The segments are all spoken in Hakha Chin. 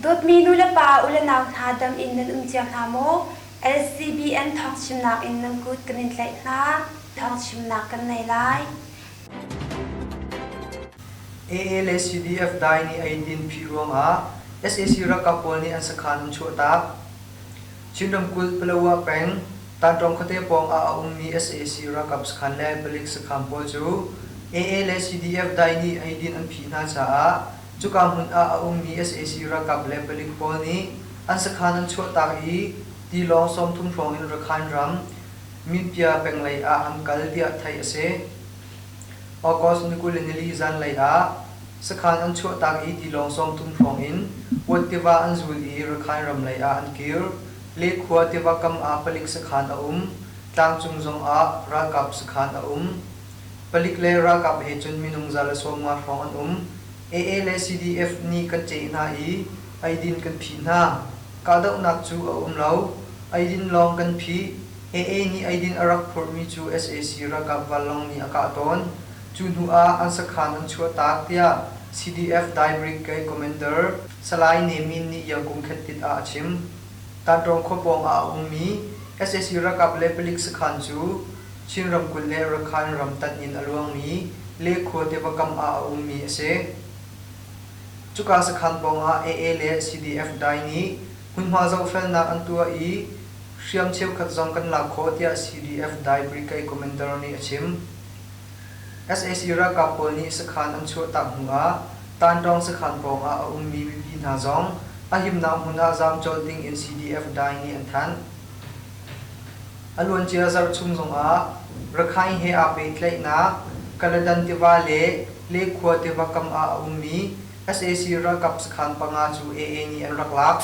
Dawtmi nulepa ulenau hna dam in nan um cio hna maw? LCBN thawngchimnak in nan kut kan in tlaih hna. Thawngchimnak kan nei lai. AA le CDF dai nih eidin phih ruangah sac ralkap pawl nih an sakhan an chuahtak. Chin ramkulh Palawa peng Tanṭawng khuate pawng ah a ummi sac ralkap sakhan le palik sakhan pawl cu AA le CDF dai nih eidin an phih hna caah cuka hmun ah a ummi sac ralkap le palik pawl nih an sakhan an chuahtak i tilawng 30 hrawng in Rakhine ram Minpia peng lei ah an kal tiah theih a si. August ni 24 zanlei ah sakhan an chuahtak i tilawng 30 hrawng in Uat tiva an zul i Rakhine ram lei ah an kir. Lekhua tiva kam ah palik sakhan a um. Tlangcung zong ah ralkap sakhan a um. Palik le ralkap he cun minung 150 hrawng an um. AA le CDF nih kan ceih hna i eidin kan phih hna. Kahdohnak cu a um lo. Eidin lawng kan phih. AA nih eidin a rak phurhmi cu sac ralkap vanlawng nih a kah tawn. Cu hnu ah an sakhan an chuahtak tiah CDF Dai Brigade Commander Salai Ne Min nih Yangkung Khettit ah a chim. Tanṭawng khua pawng ah a ummi sac ralkap le palik sakhan cu Chin ramkulh le Rakhine ram tanh in a luangmi Lekhua tiva kam ah a ummi a si. Cuka sakhan pawng ah AA le CDF dai nih hmunhma zohfelnak an tuah i hriam cheukhat zong kan lak khawh tiah CDF dai Brigade Commander nih a chim. Sac ralkap pawl nih sakhan an chuahtak hnu ah Tanṭawng sakhan pawng ah a ummi mipi hna zong a himnak hmun ah zaam colh ding in CDF dai nih an thanh. A luancia zarh chung zongah Rakhine he aa pehtlaihnak Kaladan tiva le Lekhua tiva kam ah a ummi sac ralkap sakhan panga cu AA nih an rak lak.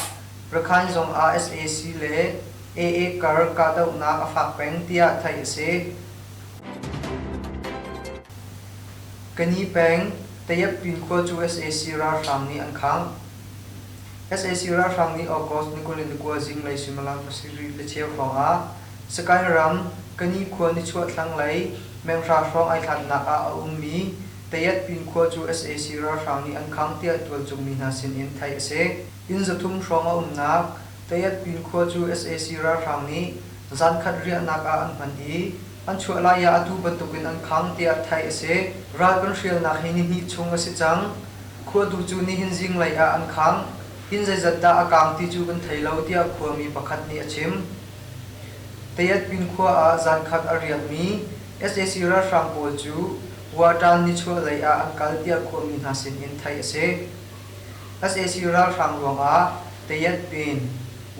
Rakhine zongah sac le AA kar kahdohnak a fak peng tiah theih a si. Kani peng Tayapin khua cu sac ralhrang nih an khangh. Sac ralhrang nih August ni 29 zinglei suimilam pasarih le cheu hrawngah Sakaing ram Kani khua nichuah thlanglei menghra hrawng ai hlatnak ah a ummi Tayatpin khua cu sac ralhrang nih an khangh tiah tualchung mi hna sin in theih a si. Inn 300 hrawng a umnak Tayatpin khua cu sac ralhrang nih zankhat riahnak ah an hman i an chuah lai ah atu bantukin an khang tiah theih a si. Ral kan hrialnak hi nihnih chung a si cang. Khuatu cu nihin zinglei ah an khang. Inn zeizat dah a kaang ti cu kan thei lo tiah khuami pakhat nih a chim. Tayatpin khua ah zankhat a riakmi sac ralhrang pawl cu Watan nichuahlei ah an kal tiah khuami hna sin in theih a si. Sac ralhrang ruangah Tayatpin,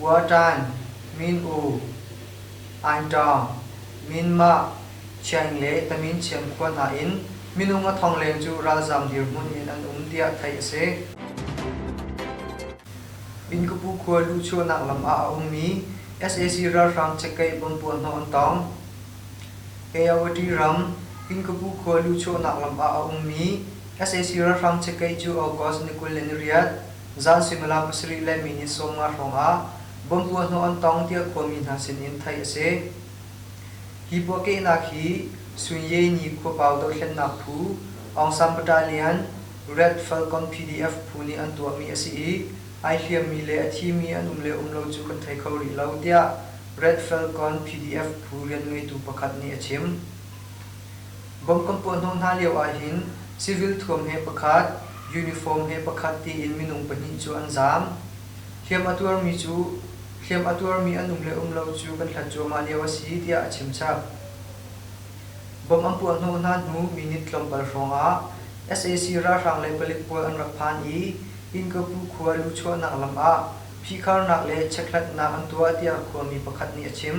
Watan, Min-U, Aingtaung, Minmah, Chiang le Taminchiam khua hna in minung a thong leng cu ralzaam dirhmun in an um tiah theih a si. Inkapu khua luhchuahnak lam ah a ummi sac ralhrang cekkeih bomb puahhnawh an tong. Ayawady ram Inkapu khua luhchuahnak lam ah a ummi sac ralhrang cekkeih cu August ni 28 zan suimilam pasarih le minute 50 hrawng ah bomb puahhnawh an tong tiah khuami hna sin in theih a si. Hi puahkehnak hi Sunye Ni Khuapau dothlennak phu Aung San Battalion Red Falcon PDF phu nih an tuahmi a si i ai hliammi le a thimi an um le um lo cu kan thei kho rih lo tiah Red Falcon PDF phu rianngeitu pakhat nih a chim. Bomb kan puahhnawh hna lio ahhin civil thuam he pakhat, uniform he pakhat tiin minung pahnih cu an zaam. Hliam a tuarmi cu hliam a tuarmi an um le um lo cu kan hlat cuahmah lio a si tiah a chimchap. Bomb an puahhnawh hna hnu minute tlawmpal hrawngah sac ralhrang le palik pawl an rak phan i Innkapu khua luhchuahnak lam ah phihkharnak le chekhlatnak an tuah tiah khuami pakhat nih a chim.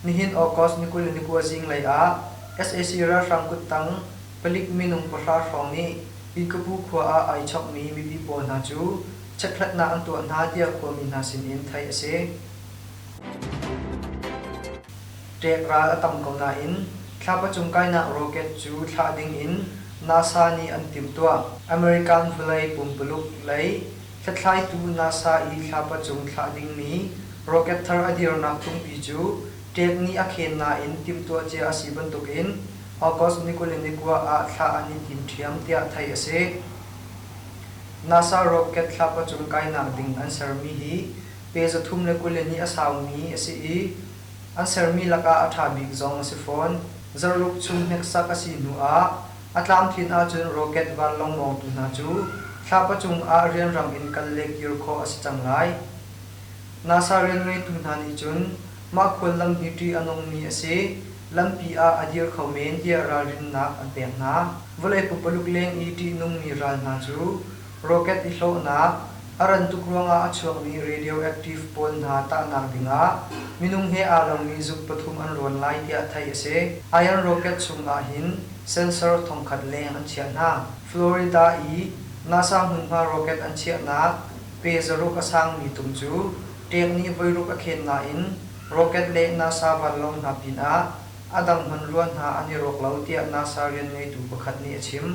Nihin August ni 29 zinglei ah sac ralhrang kuttang palik minung pahra hrawng nih Innkapu khua ah ai chokmi mipi pawl hna cu chekhlatnak an tuah hna tiah khuami hna sinin theih a si. Ṭek ral a tam ko nain thlapa cung kainak rocket cu thlah dingin NASA nih an timhtuah. American vawlei pumpuluk lei hlathlaitu NASA i thlapa cung thlah dingmi rocket thar a dirnak tungpi cu ṭek nih a khen nain timhtuah cia a si bantukin August ni 29 ah thlah an i tim ṭhiam tiah theih a si. NASA rocket thlapa cung kainak ding an sermi hi pe 322 a saumi a si i an sermi lakah a ṭha bik zong a si fawn. Zarhruk chung hneksak a si hnu ah a tlamtlin ahcun rocket vanlawng mawngtu hna cu thlapa cungah rianrang in kal le kir khawh a si cang lai. NASA rianngeitu hna nih cun mah khuallam hi ṭih a nungmi a si, lampi ah a dir kho men tiah ralrinnak an pek hna. Vawlei pumpaluk leng i ṭihnungmi ral hna cu rocket i hlawhnak, a ran tuk ruangah a chuakmi radioactive pawl hna tahnak dingah minung he aa lomi zuk pathum an rawn lai tiah theih a si. Iron rocket chungah hin sensor thongkhat leng an chiah hna. Florida i NASA hmunhma rocket an chiahnak pe 600 a sangmi tung cu ṭek nih voiruk a khen nain rocket le NASA vanlawng hna pinah a dang hmanrua hna an i rawk lo tiah NASA rianngeitu pakhat nih a chim.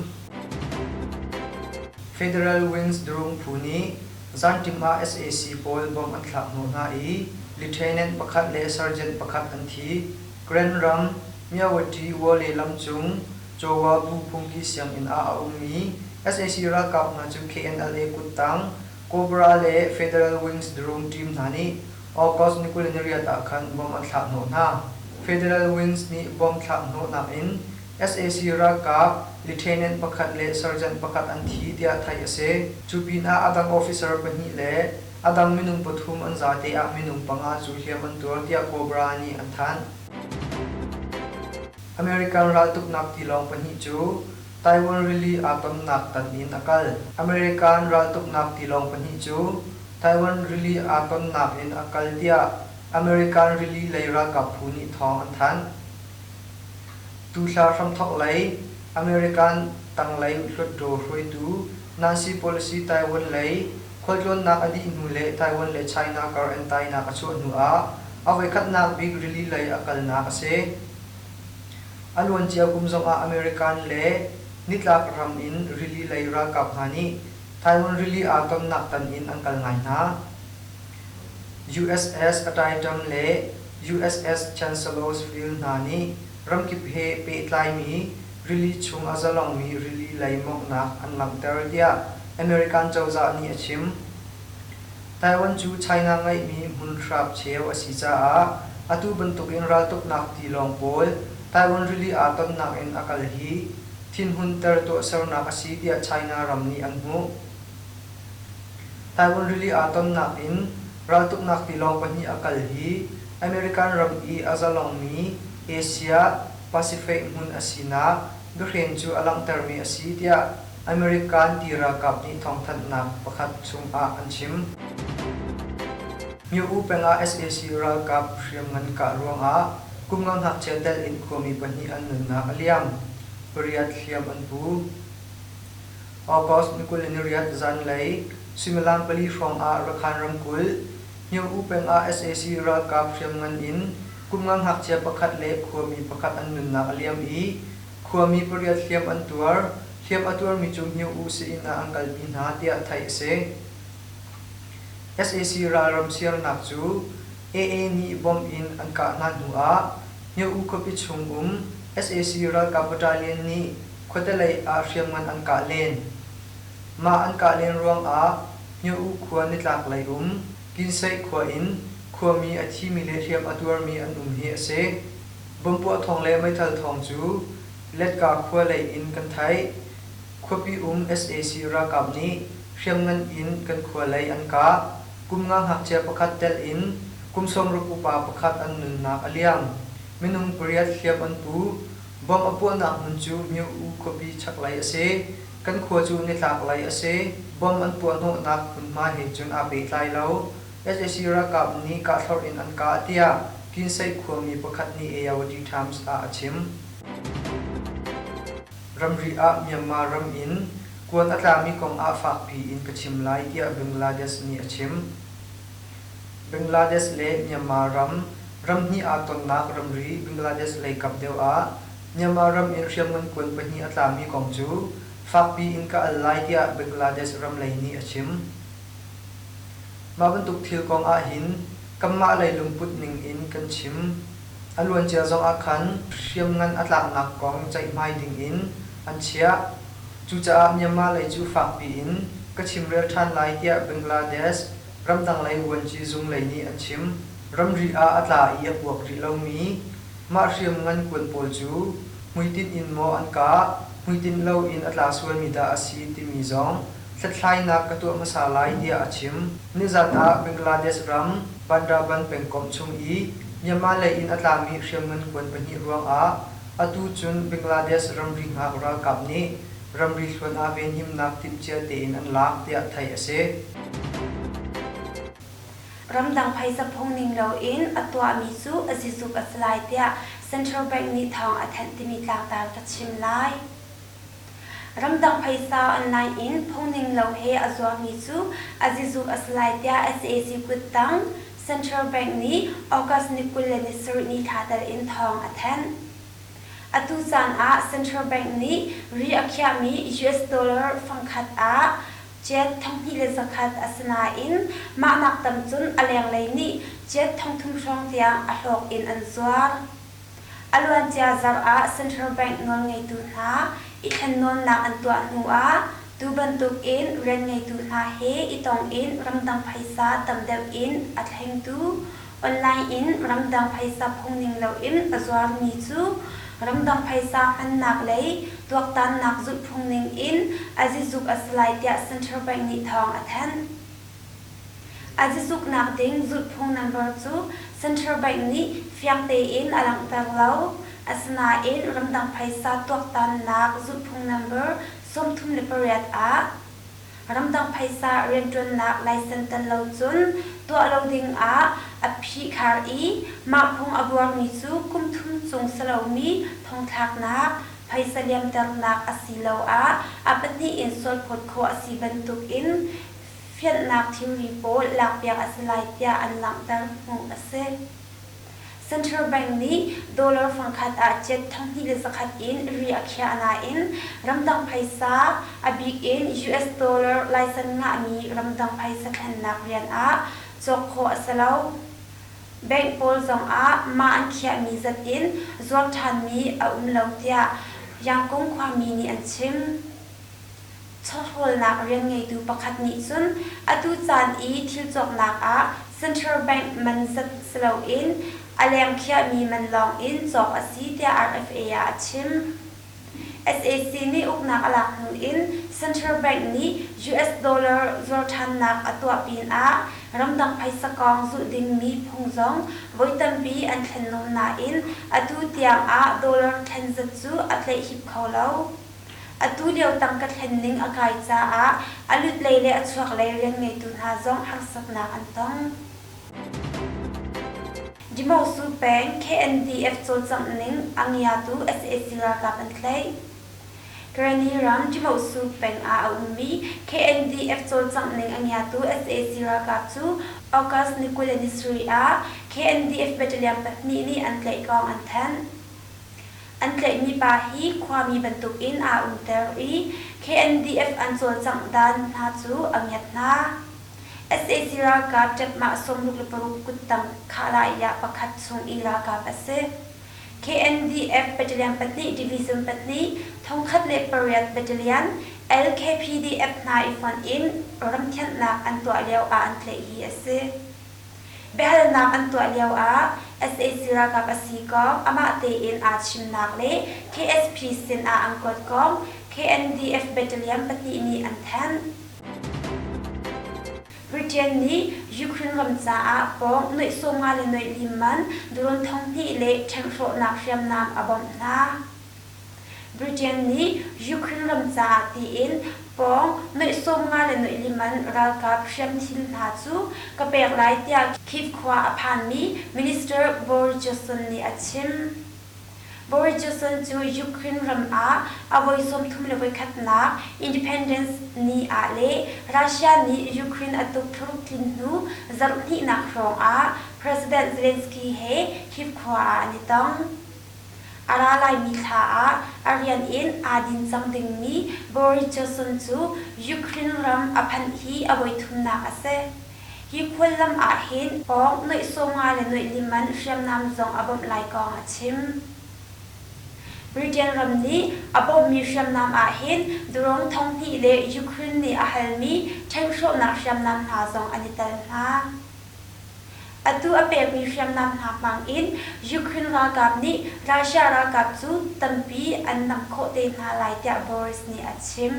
Federal Wings drone phu nih zanṭim ah sac pawl bomb an thlak hnawh hna i lieutenant pakhat le sergeant pakhat an thi. Karen ram Myawaddy Wale lam cung Cawa Bu phungki sianginn ah a ummi sac ralkap hna cu KNLA kuttang Cobra le Federal Wings drone team hna nih August ni 28 ah khan bomb an thlak hnawh hna. Federal Wings nih bomb thlak hnawhnak in sac ralkap lieutenant pakhat le sergeant pakhat an thi tiah theih a si. Cu pinah a dang officer pahnih le a dang minung pathum an zate ah minung panga cu hliam an tuar tiah Cobra nih an thanh. American raltuknak tilawng pahnih cu Taiwan rili aa tonnak tan in a kal. American raltuknak tilawng pahnih cu Taiwan rili aa tonnak in a kal tiah American rili lei ralkap phu nih thawng an thanh. Tuthla hramthawk lei American tanglei Hlutdaw hruaitu Nancy Pelosi Taiwan lei khualtlawnnak a dih hnu le Taiwan le China kar entainak a chuah hnu ah a voikhatnak bik rili lei a kalnak a si. A luancia kum zongah American le nitlak ram in rili lei ralkap hna nih Taiwan rili aa tonnak tan in an kal ngai hna. USS Antietam le USS Chancellorsville hna nih ramkip he pehtlaimi rili chung a zalongmi rili lei mawnghnak an langhter tiah American cozah nih a chim. Taiwan cu China ngeihmi hmunhrap cheu a si caah atu bantukin raltuknak tilawng pawl Taiwan rili aa tonnak in a kal hi thinhunter tuahsernak a si tiah China ram nih an hmuh. Taiwan rili aa tonnak in raltuknak tilawng pahnih a kal hi American ram i a zalongmi Asia Pacific hmun a sinak biahren cu a langhtermi a si tiah American ti ralkap nih thawngthanhnak pakhat chungah an chim. Myo-U peng ah sac ralkap hriamngan kah ruangah kumnga ngakchia telh in khuami pahnih an nunnak a liam, pariat hliam an pu. August ni 28 zanlei suimilam pali hrawng ah Rakhine ramkulh, Myo-U peng ah sac ralkap hriamngan in kumnga ngakchia pakhat le khuami pakhat an nunnak a liam i khuami pariat hliam an tuar. Hliam a tuarmi cu Myo-U sii-inn ah an kalpi hna tiah theih a si. Sac ralram siarnak cu AA nih bomb in an kah hna hnu ah Myo-U khuapi chung um sac ralkap battalion nih khuate lei ah hriamngan an kah len. Mah an kah len ruangah Myo-U khua nitlak lei um Kinseih khua in khuami a thimi le hliam a tuarmi an um hi a si. Bomb puah thawng le meithal thawng cu Letka khua lei in kan theih. Khuapi um sac ralkap nih hriamngan in kan khua lei an kah. Kum nga ngakchia pakhat telh in kum 60 upa pakhat an nunnak a liam. Minung pariat hliam an pu. Bomb a puahnak hmun cu Myo-U khuapi chaklei a si. Kan khua cu nitlak lei a si. Bomb an puahhnawhnak hmunhma he cun aa pehtlai lo. Sac ralkap nih kahthlorh in an kah tiah Kinseih khuami pakhat nih Ayawady Times ah a chim. Ramri ah Myanmar ram in kuan a tlami kong ah fakpi in ka chim lai tiah Bangladesh nih a chim. Bangladesh le Myanmar ram ramhnih aa tonnak ramri Bangladesh lei kap deuh ah Myanmar ram in hriamngan kuan pahnih a tlami kong cu fakpi in ka al lai tiah Bangladesh ram lei nih a chim. Mah bantuk thil kong ahhin kanmah lei lungput ning in kan chim. A luancia zong ah khan hriamngan a tlaknak kong ceihmai ding in an chiah. Cucaah Myanmar lei cu fakpi in kan. ka chimrel ṭhan lai tiah Bangladesh ramdang lei vuanci zung lei nih an chim. Ramri ah a tla i a puak rih lomi mah hriamngan kuan pawl cu hmuitinh in maw an kah, hmuitinh loin a tla sualmi dah a si timi zong hlathlainak ka tuah hmasa lai tiah a chim. Nizan ah Bangladesh ram Bandarban pengkomh chung i Myanmar lei in a tlami hriamngan kuan pahnih ruangah atu cun Bangladesh ramri hngak ralkap nih ramri hluan ah venhimnak timhcia tein an lak tiah theih a si. Ramdang phaisa phung ning loin a tuahmi cu a zizuk a si lai tiah Central Bank nih thawng a thanh timi tlangtar ka chim lai. Ramdang phaisa online in phung ning lo he a zuarmi cu a zizuk a si lai tiah sac kuttang Central Bank nih August ni 27 ni thla tal in thawng a thanh. Atu caan ah Central Bank nih ri a khiahmi US dollar fangkhat ah jet 2100 a si nain mahnak tam cun a lenglei nih jet 3000 hrawng tiang a hlawk in an zuar. A luancia zarh ah Central Bank nawlngeitu hna i thlennawnnak an tuah hnu ah tu bantuk in rianngeitu hna he i tong in ramdang phaisa tam deuh in a thlengtu Online in ramdang phaisa phungning loin a zuarmi cu ramdang phaisa hmannak lei tuaktannak zulhphung ning in a zizuk a si lai tiah Central Bank nih thawng a thanh. A zizuknak ding zulhphung number cu Central Bank nih fiang tein a langhter lo. Asinain ramdang phaisa tuaktannak zulhphung number 38 ah Ramdang phaisa rianṭuannak license tel lo cun tuah lo ding ah a phihkhar i mah phung a buarmi cu kum thum cung si lomi thongthlaknak, phaisa liamternak asiloah a pahnih in sualphawt khawh a si bantuk in fianhnak thilri pawl lakpiak a si lai tiah an langhter hmuh a si. Central Bank nih dollar fangkhat ah jet 2100 in ri a khiah nain ramdang phaisa, a bik in US dollar license ngahmi ramdang phaisa thlennak rian ah cawk khawh a si lo. Bank pawl zong ah mah an khiahmi zat in zuar ṭhanmi a um lo tiah Yangkung khuami nih an chim. Chawhrawlnak rian ngeitu pakhat nih cun atu caan i thil cawknak ah Central Bank man zat si loin a leng khiahmi man lawng in cawk a si tiah RFA ah a chim. Sac nih uknak a lak hnu in Central Bank nih US dollar zuar ṭhannak a tuah pinah ramdang phaisa kong zulh dingmi phung zong voi tampi an thlennawn nain atu tiang ah dollar thlen zat cu a tlaihhip kho lo. Atu lio tangka thlen ning a kai caah a lutlei le a chuaklei rianngeitu hna zong harsatnak an tong. Dimosu peng KNDF cawlcangh ning a ngiatu sac ralkap an tlaih. Karenni ram Dimosu peng ah a ummi KNDF cawlcangh ning a ngiatu sac ralkap cu August ni 27 ah KNDF battalion pahnih nih an tlaih kong an thanh. An tlaihmi pa hi khuami bantukin aa umter i KNDF an cawlcangh dan hna cu a ngiat hna. Sac ralkap ṭepmah 66 kuttang khahlah pakhat chung i ralkap a si. KNDF Battalion pahnih Division pahnih 1008 Battalion LKPDF hna i fonh in ramthianhnak an tuah lio ah an tlaih hi a si. Biahalnak an tuah lio ah sac ralkap a si kong amah tein aa chimnak le KSP sin ah an kuat kong KNDF Battalion pahnih nih an thanh. Britain nih Ukraine ram caah pawng nuih sawmnga le nuih lim man drone 2000 le ṭhenghrawhnak hriamnam a bawmh hna. Britain nih Ukraine ram caah tiin pawng nuih 50 le nuih li man ralkap hriamthil hna cu ka pek lai tiah Kyiv khua a phanmi Minister Boris Johnson nih a chim. Boris Johnson cu Ukraine ram ah a voi 31nak Independence Ni ah le Russia nih Ukraine a tuk thuruk tlin hnu zarh hnihnak hrawng ah President Zelensky he Kyiv khua ah an i tong. A ra laimi thla ah a rian in aa din cang dingmi Boris Johnson cu Ukraine ram a phanh hi a voithumnak a si. Hi khuallam ahhin pawng nuih 50 le nuih li man hriamnam zong a bawmh lai kong a chim. Britain ram nih a bawmhmi hriamnam ahhin drone 2000 le Ukraine nih a halmi tank hrawhnak hriamnam hna zong an i tel hna. Atu a pekmi hriamnam hna hmang in Ukraine ralkap nih Russia ralkap cu tampi an nam khawh te hna lai tiah Boris nih a chim.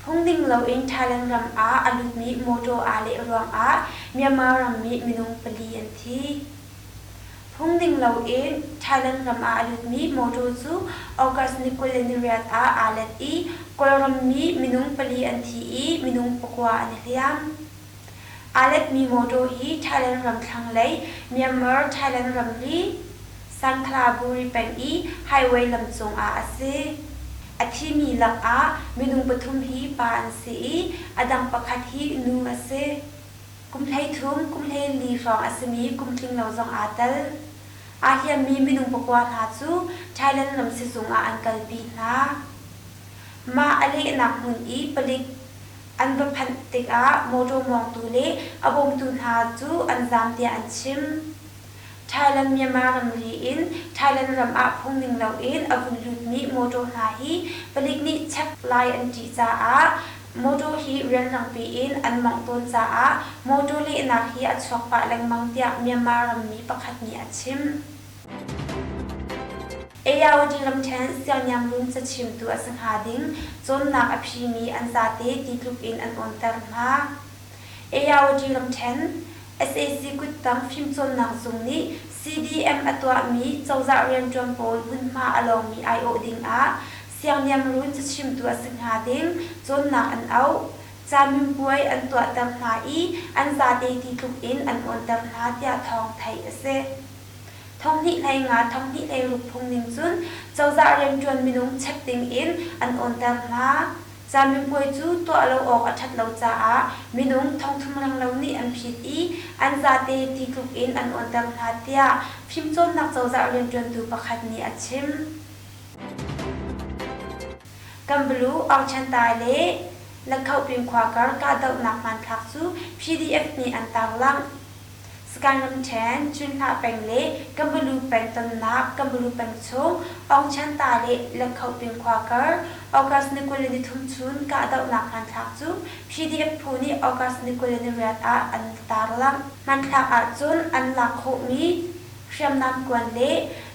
Phungning loin Thailand ram ah a lutmi mawtaw aa leh ruangah Myanmar rammi minung pali an thi. Phungning loin Thailand ram ah a lutmi mawtaw cu August ni 28 ah aa let i Kawlram mi minung pali an thi i minung pakua an i hliam. Aa letmi mawtaw hi Thailand ram thlanglei Myanmar-Thailand ramri Sangkhlaburi peng i highway lam cungah a si. A thimi lakah minung pathum hi pa an si i a dang pakhat hi nu a si. Kum 13, kum 14 hrawng a simi kum tling lo zong aa tel. Aa hliammi minung pakua hna cu Thailand ram sizung ah an kalpi hna. Mah a lehnak hmun i palik an va phanh tikah mawṭaw mawngtu le a bawmtu hna cu an zaam tiah an chim. Thailand-Myanmar ramri in Thailand ram ah phungning loin a vun lutmi mawṭaw hna hi palik nih check lai an ṭih caah mawṭaw hi rianrangpi in an mawngh tawn caah mawṭaw lehnak hi a chuak pah lengmang tiah Myanmar rammi pakhat nih a chim. Ayawady ramṭhen siangniamrun cachimtu a si hnga ding cawnnak a phimi an zate ti tluk in an awnter hna. Ayawady ramṭhen sac kuttang fimcawnnak zung nih CDM a tuahmi cozah rianṭuan pawl hmunhma a lawngmi aiawh ding ah siangniamrun cachimtu a si hnga ding cawnnak an auh. Caminpuai an tuahter hna i an zate ti tluk in an awnter hna tiah thawng theih a si. 2015 2016 phung ning cun cozah rianṭuan minung chek ding in an awnter hna. Caminpuai cu tuah lo awk a ṭhat lo caah minung 3000 renglo nih an phit i an zate ti tluk in an awnter hna tiah fimcawnnak cozah rianṭuantu pakhat nih a chim. Kamblu, Aungchantai le Lakhohping khua kar kahdohnak hmanthlak cu PDF nih an tarlangh. Sagaing ramṭhen, Cunhlah peng le Kambalu peng tonnak Kambalu peng chung Aungchanta le Lakhohping khua kar August ni 23 chun kahdohnak hmanthlak cu PDF phu nih August ni 28 ah an tarlangh. Hmanthlak ahcun an lak khawhmi hriamnam kuan le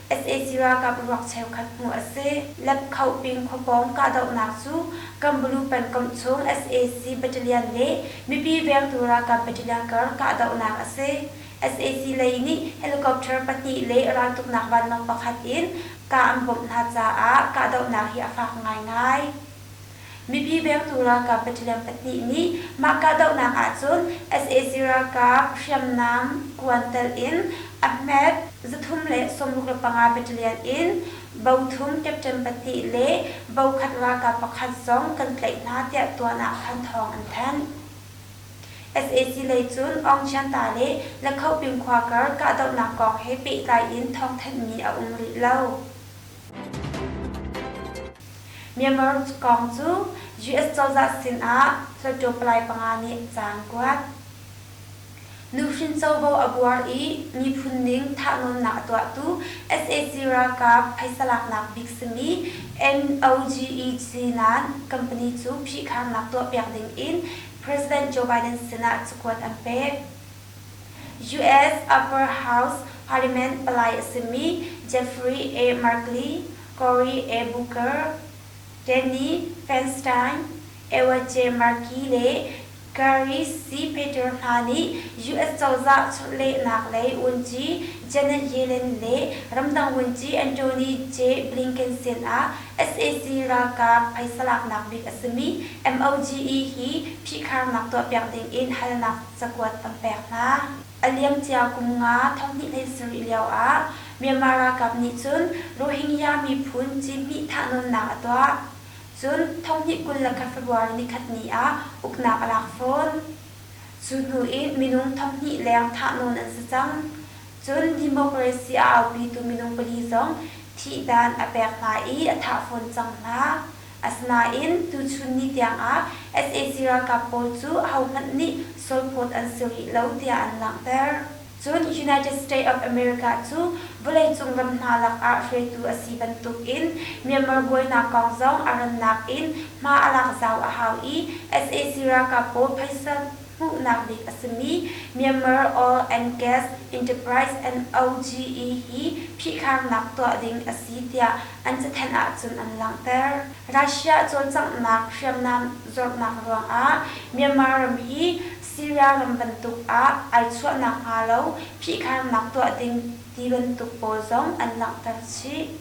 sac ralkap ruak cheukhat hmuh a si. Lepkhohping khuapawng kahdohnak cu Kambalu pengkomh chung sac battalion le mipi vengtu ralkap battalion kar kahdohnak a si. Sac lei nih helicopter pahnih le raltuknak vanlawng pakhat in kah an bawmh hna caah kahdohnak hi a fak ngaingai. Mipi vengtu ralkap battalion pahnih nih mah kahdohnak ahcun sac ralkap hriamnam kuan telh in Ahmed 365 battalion in bo thum captain pahnih le bo khat ralkap pakhat zong kan tlaih hna tiah tuan ah khan thawng an thanh. Sac lei cun Aung Chianta le Lakhohping khua kar kahdohnak kong he pehtlai in thawngthanhmi a um rih lo. Myanmar kong cu US cozah sin ah Hluttaw palai panga nih ca an kuat. Nuhrin covo a buar i miphun ning thahnawnnak a tuahtu sac ralkap phaisa laknak bik simi NOGEC Nan company cu phihkharnak tuahpiak ding in President Joe Biden sinah cakuat an pek. US Upper House Parliament palai a simi Jeffrey A. Merkley, Cory A. Booker, Danny Feinstein, Ewa J. Markey le Gary C. Peter hna nih US cozah chawlehnak lei vunci Janet Yellen le ramdang vunci Antony J. Blinken sinah sac ralkap phaisa laknak bik a simi MOGE hi phihkharnak tuahpiak ding in halnak cakuat an pek hna. A liamcia kum nga 2017 lio ah Myanmar ralkap nih cun Rohingya miphun cihmih thahnawnnak a tuah. Cun 2021 February nikhat ni ah uknak a lak fawn. Cu hnu in minung 2000 leng thahnawn an si cang. Cun democracy a aupitu minung pali zong thihdan a pek hna i a thah fawn cang hna. Asinain tuchun ni tiangah sac ralkap pawl cu ahohmanh nih sualphawt an si rih lo tiah an langhter. Cun United States of America cu vawleicung ram hna lakah hruaitu a si bantukin Myanmar buainak kong zong a rannak in hma a lak zau a hau i sac ralkap pawl phaisa hmuhnak bik a simi Myanmar Oil and Gas Enterprise NOGE hi phihkharnak tuah ding a si tiah an cathanh ahcun an langhter. Russia cawlcanghnak hriamnam zornak ruangah Myanmar ram hi Syria ram bantuk ah ai chuahnak hnga lo phihkharnak tuah ding ti bantuk pawl zong an langhter chih.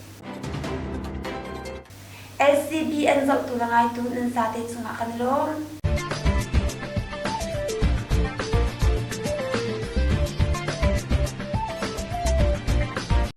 LCB an zohtu le ngaitu nan zate cungah kan i lawm.